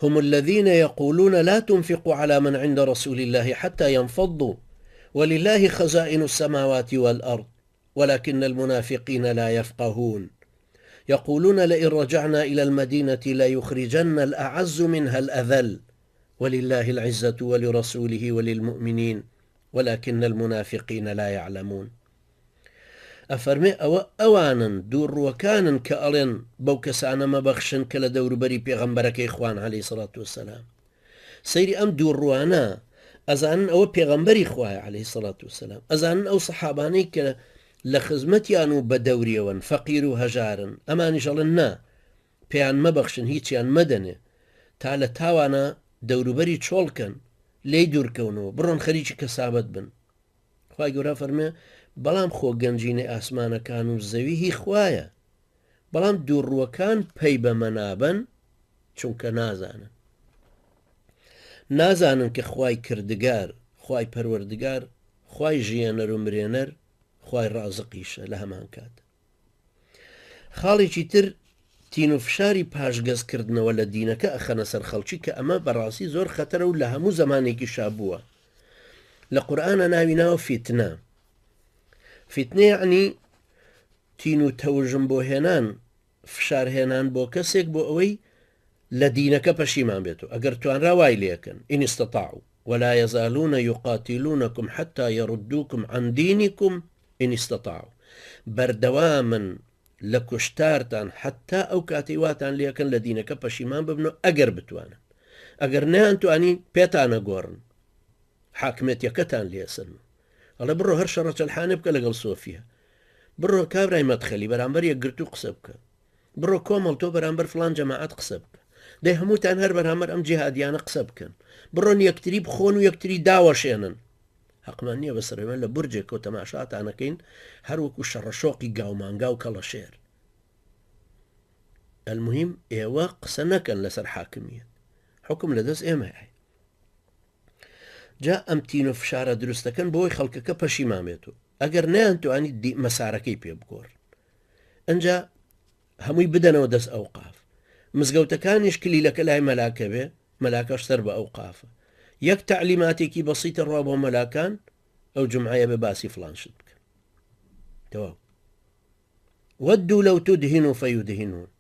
هم الذين يقولون لا تنفقوا على من عند رسول الله حتى ينفضوا ولله خزائن السماوات والأرض ولكن المنافقين لا يفقهون يقولون لئن رجعنا إلى المدينة ليخرجن الأعز منها الأذل ولله العزة ولرسوله وللمؤمنين ولكن المنافقين لا يعلمون ئەفەرمێ ئەوە ئەوانن دووڕووەکانن کە ئەڵێن بەو کەسانە مەبەخشن کە لە دەوروبەری پێغەمبەرەکەی خوان عەلەیهی سڵات وسلام سەیری ئەم دووڕوانە ئەزانن ئەوە پێغەمبەری خوایە عەلەیهی سڵات وسلام ئەزانن ئەو سەحابانەی کە لە خزمەتیان و بە دەوریەوەن فەقیر و هەژارن ئەمانیش ئەڵێن نا پێیان مەبەخشن هیچیان مەدەنێ تا لە تاوانە دەوروبەری چۆڵکەن لێی دوورکەونەوە بڕۆن خەریکی کەسابەت بن خوای گەورە فەرمێ بەڵام خۆ گەنجینەی ئاسمانەکان و زەوی هی خوایە بەڵام دووڕووەکان پەی بەمە نابەن چونکە نازانن نازانن کە خوای کردگار خوای پەروەردگار خوای ژیەنەر و مرێنەر خوای ڕازقیشە لە هەمان کات خاڵێکی تر تین و فشاری پاشگەزکردنەوە لە دینەکە ئەخەنە سەر خەڵکی کە ئەمە بەڕاستی زۆر خەتەرە و لە هەموو زەمانێکیشا بووە لە قورئانا ناوی ناوە فیتنە فیتنە یەعنی تین و تەوژم بۆ هێنان فشار هێنان بۆ کەسێک بۆ ئەوەی لە دینەکە پەشیمان بێت و ئەگەر توانرا وای لێکەن إن استطاعوا ولا يزالون يقاتلونكم حتى يردوكم عن دينكم إن استطاعوا بەردەوامن لە کوشتارتان حەتا ئەو کاتەی واتان لێکەن لە دینەکە پەشیمان ببن و ئەگەر بتوانن ئەگەر نەیانتوانی پێتانە گۆڕن حاکمێتیەکەتان لێسن ئەڵێ بڕۆ هەر شەڕە چەلحانێ بکە لەگەڵ سۆفیە بڕۆ کابرای مەدخەلی بەرامبەر یەکگرتوو قسە بکە بڕۆ کۆمەڵ تۆ بەرامبەر فلان جەماعەت قسە بکە دەی هەمووتان هەر بەرامبەر ئەم جیهادیانە قسە بکەن بڕۆن یەکتری بخۆن و یەکتری داوەشێنن هەقمان نییە بەسەرەوە لە بورجێکەوە تەماشاتانەکەین هەر وەکو شەڕەشۆقی گاومانگا و کەڵەشێر المهم ئێوە قسە نەکەن لەسەر حاکمیت حکم لە دەست ئێمە هەیە جا ئەم تین و فشارە دروستەکەن بۆی خەڵکەکە پەشیمان بێت و ئەگەر نەیانتوانی مەسارەکەی پێ بگۆڕن ئەجا هەمووی بدەنەوە دەست ئەوقاف مزگەوتەکانیش کلیلەکە لای مەلاکە بێ مەلاکەش سەر بە ئەوقافە یەک تەعلیماتێکی بەسیتە ڕوا بۆ مەلاکان ئەو جمعەیە بە باسی فلان شت بکەن تەواو ودوا لو تدهن فيدهنون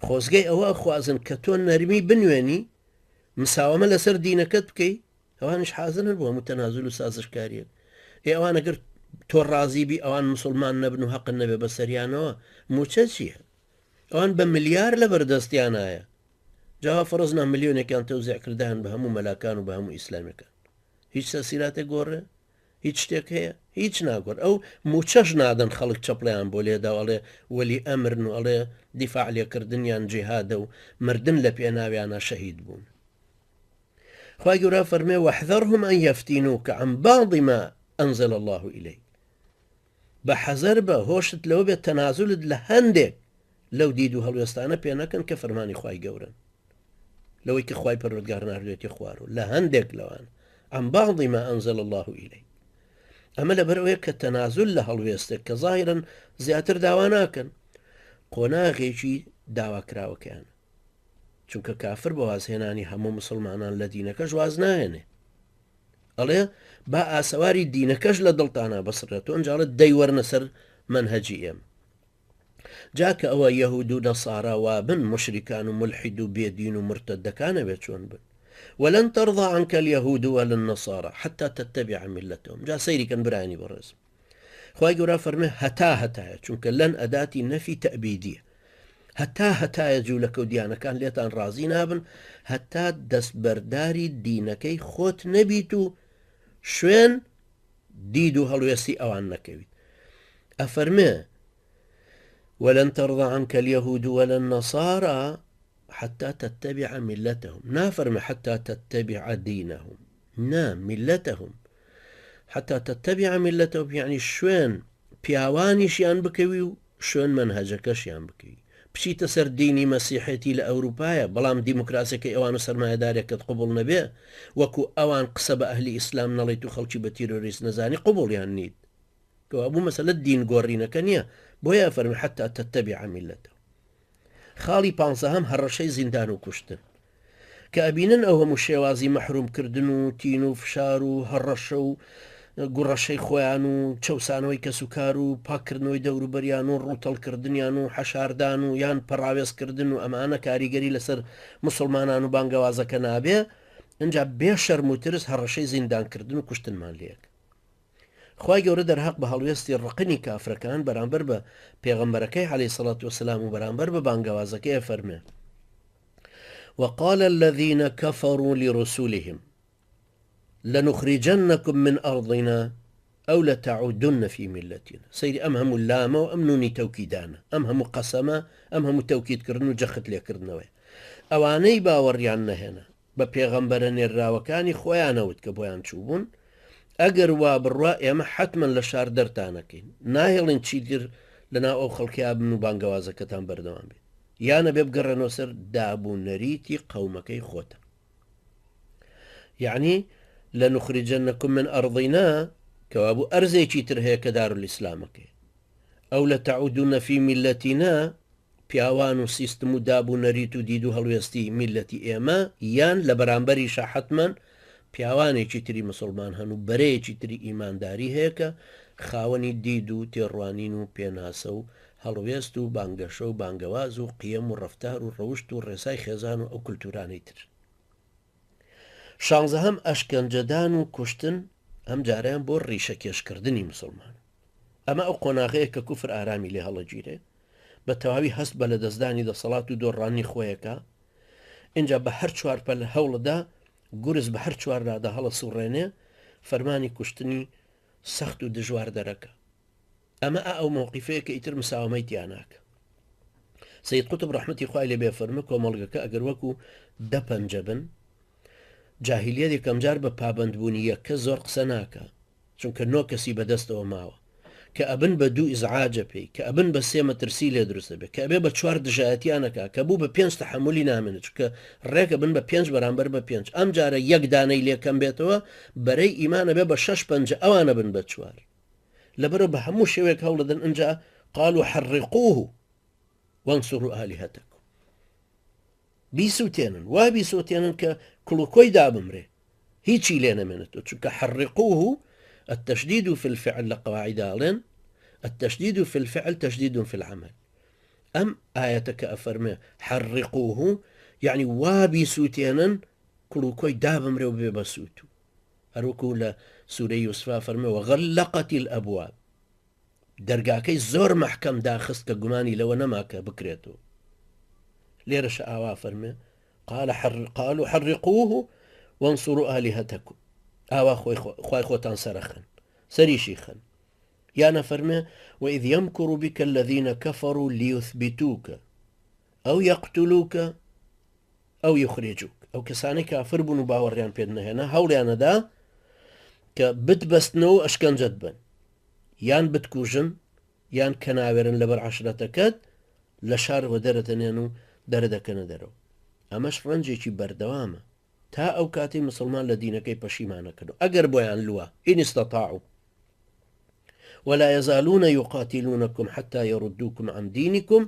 خۆزگەی ئەوە ئەخوازن کە تۆ نەرمی بنوێنی مساوەمە لەسەر دینەکەت بکەی ئەوانیش حازرن بۆ هەموو تەنازول و سازشکاریەک ئێ ئەوان ئەگەر تۆ ڕازی بی ئەوان مسلمان نەبن و هەقن نەبێ بەسەریانەوە موچە چییە ئەوان بە ملیار لە بەردەستیانایە جاوا فەرزنا ملیۆنێکیان تەوزیع کردان بە هەموو مەلاکان و بە هەموو ئیسلامەکان هیچ تەسیراتێک گۆڕێ هیچ شتێک هەیە هیچ ناگۆر ئەو موچەش نادەن خەڵک چەپڵیان بۆ لێدا ئەڵێ وەلی ئەمرن و ئەڵێ دیفاع لێکردنیان جیهادە و مردن لە پێناویانە شەهید بوون خوای گەورە فەرمێ واحذرهم ان یفتینوک عن بعض ما انزل الله الیک بە حەزەر بە هۆشت لەوە بێت تەنازولت لە هەندێک لەو دید و هەڵوێستانە پێ نەکەن کە فەرمانی خوای گەورەن. لەوەی کە خوای پەروەردگار ناردوێتی خوارەوە لە هەندێک لەوان عن بعض ما أنزل الله إليك ئەمە لەبەرئەوەیە کە تەنازول لە هەڵوێستێک کە زاهیرەن زیاتر داوا ناکەن قۆناغێکی داواکراوەکەیان چونکە کافر بە وازهێنانی هەموو مسلمانان لە دینەکەش واز ناهێنێ ئەڵێ با ئاسەواری دینەکەش لە دڵتانە بەسڕێت و ئەنجاڵە دەیوەرنە سەر مەنهەجی ئێمە جا کە ئەوە یەهود و نەسارا وابن موشریکان و مولحید و بێ دین و مورتەدەکان ئەبێ چۆن بن ولن ترضى عنك اليهود ولا النصارى حتى تتبع ملتهم جا سەیری کەن برایانی بەڕێزم خوای گەورە فەرمێ هەتا هەتایە چونکە لەن ئەداتی نەفی تەبیدیە هەتا هەتایە جوولەکە و دیانەکان لێتان ڕازی نابن هەتا دەستبەرداری دینەکەی خۆت نەبیت و شوێن دید و هەڵوێستی ئەوان نەکەویت ئەفەرمێ ولن ترضى عنك اليهود ولا النصارى حتى تتبع ملتهم نافەرمێ حتى تتبع دينهم نا ملتهم حتى تتبع ملتهم یعنی شوێن پیاوانیشیان بکەوی و شوێن مەنهەجەکەشیان بکەوی بچیتە سەر دینی مەسیحێتی لە ئەوروپایە بەڵام دیموکراسیەکەی ئەوان و سەرمایەدارێکت قبوڵ نەبێ وەکو ئەوان قسە بە ئەهلی ئیسلام نەڵێیت و خەڵکی بە تیرۆریست نەزانی قبوڵیان نیت کەوابوو مەسەلە دین گۆڕینەکە نییە بۆیە ئەفەرمێ حتی تتبع ملتهم خاڵی پانزەهەم هەڕەشەی زیندان و کوشتن کە ئەبینن ئەو هەموو شێوازی مەحروم کردن و تین و فشار و هەڕەشە و گوڕەشەی خۆیان و چەوسانەوەی کەسوکار و پاککردنەوەی دەوروبەریان و ڕووتەڵکردنیان و حەشاردان و یان پەڕاوێزکردن و ئەمانە کاریگەری لەسەر مسوڵمانان و بانگەوازەکە نابێ ئینجا بێ شەرم و ترس هەڕەشەی زیندانکردن و کوشتنمان لێک خوای گەورە دەرهەق بە هەڵوێستی ڕقنی کافرەکان بەرامبەر بە پێغەمبەرەکەی عەلەیهی سەڵات وسلام و بەرامبەر بە بانگەوازەکەی ئەفەرمێ وقال الذين كفروا لرسلهم لنخرجنكم من أرضنا أو لتعودن في ملتنا سەیری ئەم هەموو لامە و ئەم نونی تەوکیدانە ئەم هەموو قەسەمە ئەم هەموو تەوکیدکردن و جەخت لێکردنەوەی ئەوانەی باوەڕیان نەهێنا بە پێغەمبەرە نێرراوەکانی خۆیانەوت کە بۆیان چووبوون، ئەگەر وا بڕوا ئێمە حەتمەن لە شار دەرتانەکەین، ناهێڵین چیتر لەناو ئەو خەڵکەیا بن و بانگەوازەکەتان بەردەوام بێت، یان ئەبێ بگەڕێنەوە سەر داب و نەریتی قەومەکەی خۆتان. یەعنی، لنخرجنکم من ارضنا، کەوابوو ئەرزێکی تر هەیە کە دارالاسلامەکەیە. او لتعودن فی ملتنا، پیاوان و سیستم و داب و نەریت و دید و هەڵوێستی میللەتی ئێمە یان لە بەرامبەریشا حەتمەن پیاوانێکی تری مسوڵمان هەن و بەرەیەکی تری ئیمانداری هەیە کە خاوەنی دید و تێڕوانین و پێناسە و هەڵوێست و بانگەشە و بانگەواز و قیەم و ڕەفتار و ڕەوشت و ڕێسای خێزان و ئەو کولتوورانەی ترن. شانزەهەم ئەشکەنجەدان و کوشتن ئەم جارەیان بۆ ڕیشەکێشکردنی مسوڵمان. ئەمە ئەو قۆناغەیە کە کوفر ئارامی لێ هەڵەگیرێ، بە تەواوی هەست بە لەدەستدانی دەسەڵات و دۆڕانی خۆیەکا، ئینجا بە هەر چوار پەل هەوڵەدا گورز بە هەر چوار لادا هەڵەسوڕێنێ، فەرمانی کوشتنی سەخت و دژوار دەرەکا. ئەمە ئا ئەو مەوقیفەیە کە ئیتر مساوەمەی تیا ناکا. سەید قوتب ڕەحمەتی خوای لێ بێ فەرمووی کۆمەڵگەکە ئەگەر وەکو دە پەنجە بن، جاهیلیەت یەکەمجار بە پابەندبوونی یەک کەس زۆر قسە ناکا، چونکە نۆ کەسی بەدەستەوە ماوە کە ئەبن بە دوو ئیزعاجە پێی کە ئەبن بە سێ مەترسی لێ دروست دەبێت کە ئەبێ بە چوار دژایەتیان ئەکا کە بوو بە پێنج تەحەمولی نامێنێت چونکە ڕێک ئەبن بە پێنج بەرامبەر بە پێنج ئەم جارە یەک دانەی لێ کەم بێتەوە بەرەی ئیمان ئەبێ بە شەش پەنجە ئەوان ئەبن بە چوار لەبەرەوە بە هەموو شێوەیەک هەوڵەدەن ئینجا قالوا حرقوه وانصروا آلهتكم بیسوتێنن وا بیسوتێنن کە کوڵوکۆی دابمرێ هیچی لێ نەمێنێتەوە چونکە حرقوه التشديد في الفعل لە قواعدا ئەڵێن التشديد في الفعل تشديد في العمل ئەم ئاەتە کە ئەفەرمێ حرقوه یعنی وا بیسوتێنن کوڵوکۆی دابمرێ و بێ بە سووت و هەروەکو لە سوورەی یوسفا فەرمێ وغلقت الأبواب دەرگاکەی زۆر مەحکەم داخست کە گومانی لەوە نەما کە بکرێتەوە. لێرەشە ئاوا فەرمێ، قال حر قالوا حرقوه وانصروا آلهتكم ئاوا خۆی خوای خۆتان سەرەخەن سەریشی خەن یانە فەرمێ وإذ يمكر بك الذين كفروا ليثبتوك أو يقتلوك أو يخرجوك ئەو کەسانەی کافر بوون و باوەڕیان پێت نەهێنا هەوڵیانەدا کە بتبەستنەوە و ئەشکەنجەت بن یان بتکوژن یان کەناوێرن لەبەر عەشرەتەکەت لە شار وەدەرەتەنێن و دەرەدەکەنە دەرەوە. ئەمەش ڕەنجێکی بەردەوامە تا ئەو کاتەی مسوڵمان لە دینەکەی پەشیمانەکەنەوە ئەگەر بۆیان لوە، ان استطاعوا، ولا یزالون یقاتلونکم حتی یردوکم عن دینکم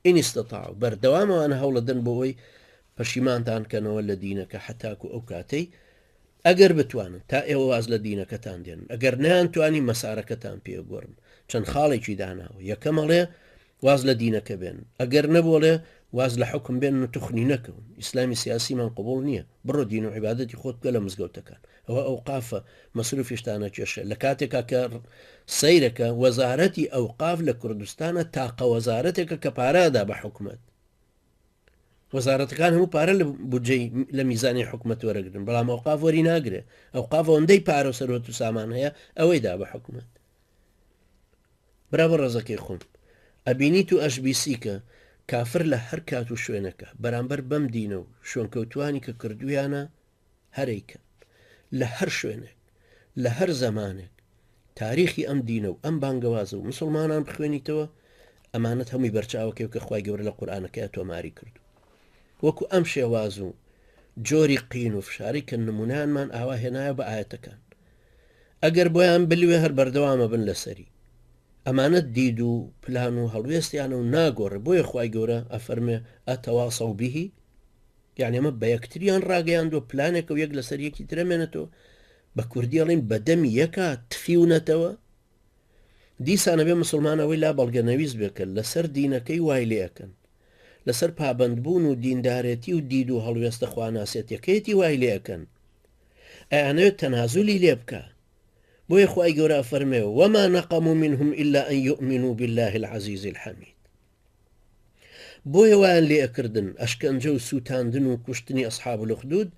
ان استطاعوا، بەردەوام ئەوانە هەوڵەدەن بۆ ئەوەی پەشیمانتان کەنەوە لە دینەکە حتاکو ئەو کاتەی ئەگەر بتوانن تا ئێوە واز لە دینەکەتان دێنن ئەگەر نەیانتوانی مەسارەکەتان پێ گۆڕن چەند خاڵێکی داناوە یەکەم ئەڵێ واز لە دینەکە بێن ئەگەر نەبوو ئەڵێ واز لە حوکم بێنن و توخنی نەکەون ئیسلامی سیاسیمان قبوڵ نییە بڕۆ دین و عیبادەتی خۆت بکە لە مزگەوتەکان ئەوە ئەوقافە مەسروفیشتان نەکێشێ لە کاتێکا کە سەیرەکە وەزارەتی ئەوقاف لە کوردستانە تاقە وەزارەتێکە کە پارە ئەدا بە حکومەت وەزارەتەکان هەموو پارە لە بودجەی لە میزانی حکومەت وەرەگرن بەڵام ئەوقاف وەری ناگرێ ئەوقاف ئەوەندەی پارە و سەروەت و سامان هەیە ئەوەی دا بە حکومەت برا بەڕێزەکەی خۆم ئەبینیت و ئەشبیسی کە کافر لە هەر کات و شوێنەکە بەرامبەر بەم دینە و شوێنکەوتوانی کە کردویانە هەرەیکەن لە هەر شوێنێک لە هەر زەمانێک تاریخی ئەم دینە و ئەم بانگەوازە و مسلمانان بخوێنیتەوە ئەمانەت هەمووی بەرچاوەکەی کە خوای گەورە لە قورئانەکەی تۆماری کردو وەکو ئەم شێواز و جۆری قین و فشاری کە نمونانمان ئاوا هێنایە بە ئاەتەکان ئەگەر بۆیان بلوێ هەر بەردەوامە بن لەسەری. ئەمانە دید و پلان و هەڵوێستیانە و ناگۆڕێ بۆیە خوای گەورە ئەفەرمێ ئەتەواصەو به یعنی ئەمە بە یەکتریان ڕاگەیاندوە پلانێکە و یەک لەسەر یەکی ترەمێنێتەوە بە کوردی ئەڵێن بە دەمی یەکا تفیونەتەوە دیسان ئەبێ مسلمان ئەوەی لا بەڵگە نەویست بێ کە لەسەر دینەکەی وای لێ ئەکەن لەسەر پابەندبوون و دیندارێتی و دید و هەڵوێستە خواناسێتیەکەیەتی وای لێ ئەکەن ئەیانەوێت تەنازولی لێ بکا بۆیە خوای گەورە ئەفەرمێ وما نقموا منهم الا ان یؤمنوا بالله العزیز الحمید بۆیە وایان لێ ئەکردن ئەشکەنجە و سووتاندن و کوشتنی ئەصحاب الاخدود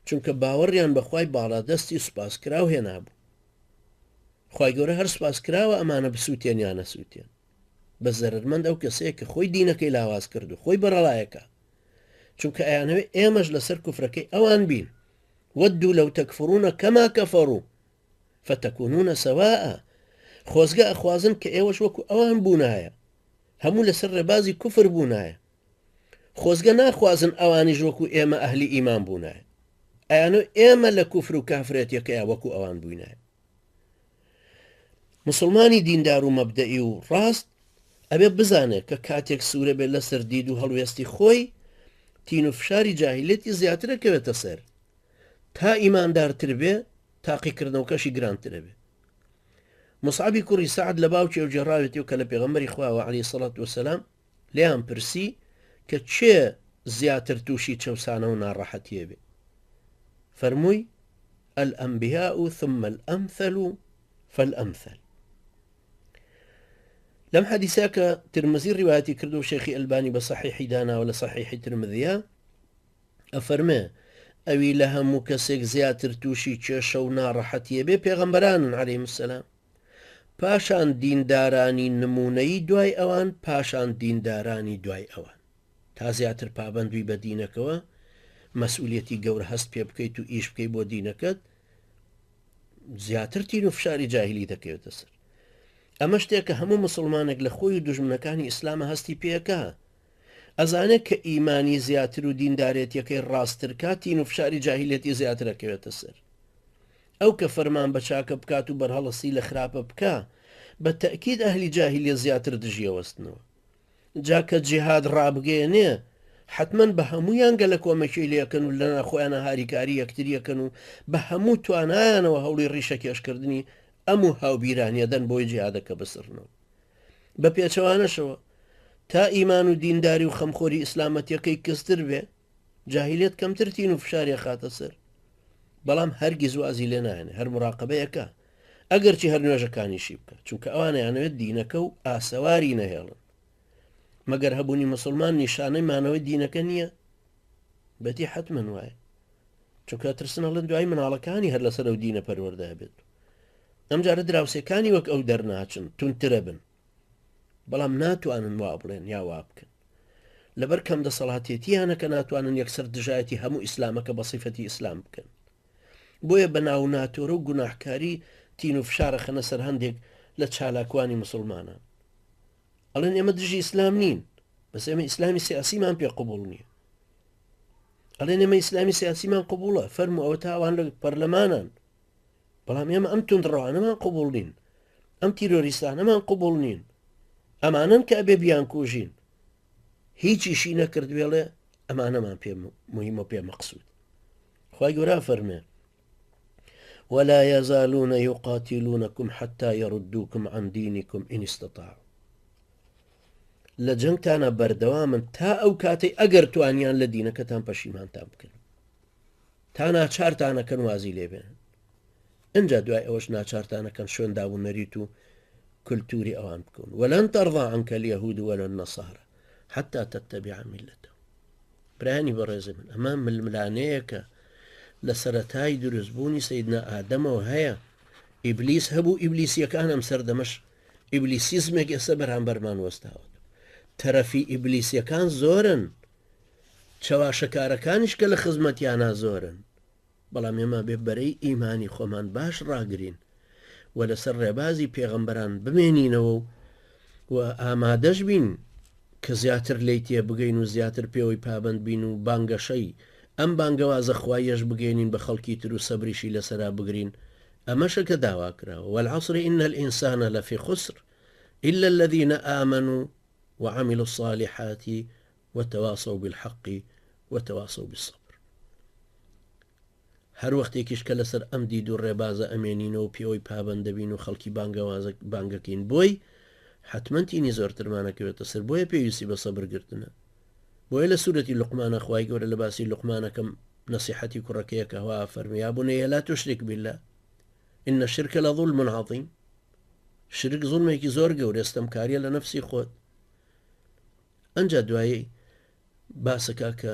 چونکە باوەڕیان بەخوای باڵادەستی سوپاسکراو هێنابوو خوای گەورە هەر سوپاسکراوە ئەمانە بسووتێن یا نەسووتێن بەس زەرەرمەند ئەو کەسەیە کە خۆی دینەکەی لاواز کرد و خۆی بەڕەڵایەکە چونکە ئەیانەوێ ئێمەش لەسەر کوفرەکەی ئەوان بین ودوا لو تکفرون کما کفروا فتکونون سواء خۆزگە ئەخوازن کە ئێوەش وەکو ئەوان بوونایە هەموو لەسەر ڕێبازی کوفر بوونایە خۆزگە ناخوازن ئەوانیش وەکو ئێمە ئەهلی ئیمان بوونایە ئەیانۆ ئێمە لە کوفر و کافرێتیەکەیا وەکو ئەوان بووینایە مسلمانی دیندار و مەبدەئی و ڕاست ئەبێ بزانێت کە کاتێک سوورە بێت لەسەر دید و هەڵوێستی خۆی تین و فشاری جاهیلەتی زیاترە کەوێتە سەر تا ئیماندارتر بێ تاقیکردنەوەکەشی گرانترە بێ مصعبی کوڕی سعد لە باوکی ئەو گێڕاوێتی و کە لە پێغەمبەری خواوە عەلەیهی سەڵات وسلام لێیان پرسی کە کێ زیاتر تووشی چەوسانە و ناڕەحەتیە بێ فەرمووی الأنبیاء ثم الأمثل فالأمثل لەم حەدیسە کە ترمزی ڕیوایەتی کردو شێخی ئەلبانی بە سەحیحی داناوە لە سەحیحی ترمذیە ئەفەرمێ ئەوی لە هەموو کەسێک زیاتر تووشی کێشە و ناڕەحەتیە بێ پێغەمبەرانن عەلەیهم السلام پاشان دیندارانی نمونەیی دوای ئەوان پاشان دیندارانی دوای ئەوان تا زیاتر پابەند بی بە دینەکەوە مەسئولیەتی گەورە هەست پێ بکەیت و ئیش بکەیت بۆ دینەکەت زیاتر تین و فشاری جاهلی دەکەوێتە سەر ئەمە شتێکە هەموو مسلمانێک لە خۆی و دوژمنەکانی ئیسلامە هەستی پێەکە ئەزانێت کە ئیمانی زیاتر و دیندارێتیەکەی ڕاستترکە تین و فشاری جاهلێتی زیاترەکەوێتە سەر ئەو کە فەرمان بە چاکە بکات و بەرهەڵستی لە خراپە بکا بە تەئکید ئەهلی جاهیلیە زیاتر دژی ئەوەستنەوە. جا کە جیهاد ڕابگەیەنێ حەتمەن بە هەموویان گەلەکۆمەکیی لێ ئەکەن و لەنا خۆیانا هاریکاری یەکتری ئەکەن و بە هەموو توانایانەوە هەوڵی ڕیشەکێشکردنی ئەم و هاوبیرانی ئەدەن بۆی جیهادەکە بسڕنەوە. بە پێچەوانەشەوە تا ئیمان و دینداری و خەمخۆری ئیسلامەتیەکەی کزتر بێ جاهیلیەت کەمتر تین و فشاری ئەخاتە سەر بەڵام هەرگیز وازی لێ ناهێنێ هەر مراقبەیەکە ئەگەرچی هەر نوێژەکانیشی بکە چونکە ئەوانیانەوێت دینەکە و ئاسەواری نەهێڵن مەگەر هەبوونی مسلمان نیشانەی مانەوەی دینەکە نییە بەتی حتمما وایە چونکە ترسن ئەڵێن دوای مناڵەکانی هەر لەسەر ئەو دینە پەروەردە بێت ئەم جارە دراوسێکانی وەک ئەو دەرناچن تونترە بن بەڵام ناتوانن وا بڵێن یا وا بکەن لەبەر کەم دەسەڵاتێتیانە کە ناتوانن یەکسەر دژایەتی هەموو ئیسلامەکە بە سیفەتی ئیسلام بکەن بۆیە بە ناو ناتۆرە و گوناحکاری تین و فشارە خەنە سەر هەندێک لە چالاکوانی مسلمانان ئەڵێن ئێمە دژی ئیسلام نین بەس ئێمە ئیسلامی سیاسیمان پێ قبوڵ نییە. ئەڵێن ئێمە ئیسلامی سیاسیمان قبوڵە، فەرموو ئەوە تا ئەوان لە پەرلەمانان، بەڵام ئێمە ئەم توندڕەوانەمان قبوڵ نین، ئەم تیرۆریستانەمان قبوڵ نین، ئەمانەن کە ئەبێ بیانکوژین. هیچیشی نەکرد وێڵێ ئەمانەمان پێ مهمە پێ مەقسود. خوای گەورە فەرمێ ولا يزالون يقاتلونكم حتى يردوكم عن دينكم إن استطاعوا لە جەنگتانا بەردەوامن تا ئەو کاتەی ئەگەر توانیان لە دینەکەتان پەشیمانتان بکەن تا ناچارتانەکەن وازی لێبێنن ئەجا دوای ئەوەش ناچارتانەکەن شوێن داب و نەریت و کولتوری ئەوان بکەون ولن ترضى عنك اليهود ولا النصارى حتى تتبع ملتهم برایانی بەڕێزی من ئەمە ململانەیەکە لە سەرەتای دروستبوونی سەیدنا ئادەمەوە هەیە ئیبلیس هەبوو ئیبلیسیەکان ئەم سەردەمەش ئیبلیسیزمێک ئێستا بەرامبەرمان وەستاوە. تەرەفی ئیبلیسیەکان زۆرن، چەواشەکارەکانیش کە لە خزمەتیانا زۆرن، بەڵام ئێمە بێ بەرەی ئیمانی خۆمان باش ڕاگرین و لەسەر ڕێبازی پێغەمبەران بمێنینەوە و و ئامادەش بین کە زیاتر لێی تێبگەین و زیاتر پێوەی پابەند بین و بانگەشەی ئەم بانگەوازە خواییەش بگەینین بە خەڵکی تر و سەبریشی لەسەرا بگرین ئەمەشە کە داوا کراوە، والعصر ان الانسان لفی خسر الا الذین آمنوا وعملوا الصالحات وتواصوا بالحق وتواصوا بالصبر. هەر وەختێکیش کە لەسەر ئەم دید و ڕێبازە ئەمێنینەوە و پێوەی پابەند دەبین و خەڵکی بانگەوازە بانگەکەین بۆی، حەتمەن تینی زۆرترمان ئەکەوێتە سەر، بۆیە پێویستی بە سەبر گرتنە. بۆیە لە سورەتی لوقمانە خوای گەورە لە باسی لوقمانەکەم نەسیحەتی کوڕەکەیە کە هوا فەرمی یا بنی لا تشرک بالله ان الشرک لظلم عظیم شرک زوڵمێکی زۆر گەورە ستەمکاریە لە نەفسی خۆت ئەنجا دوایی باسەکە کە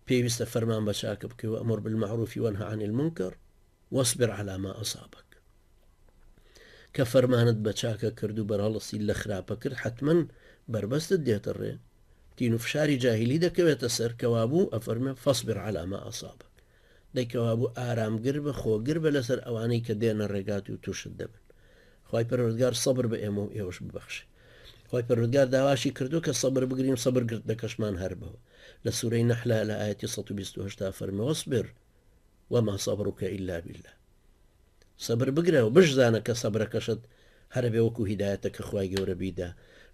پێویستە فەرمان بە چاکە بکەی و امر بالمعروف وانهى عن المنکر واصبر على ما اصابك کە فەرمانت بە چاکە کرد و بەرهەڵستی لە خراپە کرد حتمما بەربەستت دێتە ڕێ تین و فشاری جاهیلی دەکەوێتە سەر کەوابوو ئەفەرمێ فاصبر على ما اصابك دەی کەوابوو ئارامگر بە خۆگر بە لەسەر ئەوانەی کە دێنە ڕێگات و تووشت دەبن خوای پەروەردگار سەبر بە ئێمە و ئێوەش ببەخشێ خوای پەروەردگار داواشی کردو کە سەبر بگرین سەبر گرتنەکەشمان هەر بەوە لە سورەی نەحلا لە ئایەتی 128 تا فەرمی وەصبر وما صبرك إلا بالله سەبر بگرە و بشزانە کە سەبرەکەشت هەرە بێ وەکو هیدایەتە کە خوای گەورە بیدا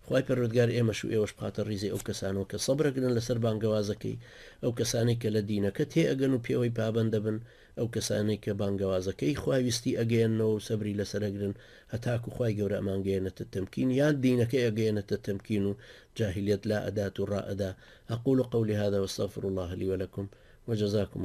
خوای پەروەردگار ئێمەش و ئێوەش بخاتە ڕیزی ئەو کەسانەوە کە سەبرەگرن لەسەر بانگەوازەکەی ئەو کەسانەی کە لە دینەکە تێئەگەن و پێوەی پابەند دەبن ئەو کەسانەی کە بانگەوازەکەی خوا ویستی ئەگەیەننەوە و سەبری لەسەر ئەگرن هەتاکو خوای گەورە ئەمانگەیەنێتە تەمکین یان دینەکەی ئەگەیەنێتە تەمکین و جاهیلیەت لا ئەدات و ڕائەدا اقول قولی هذا واستغفر الله لي ولكم وجزاكم.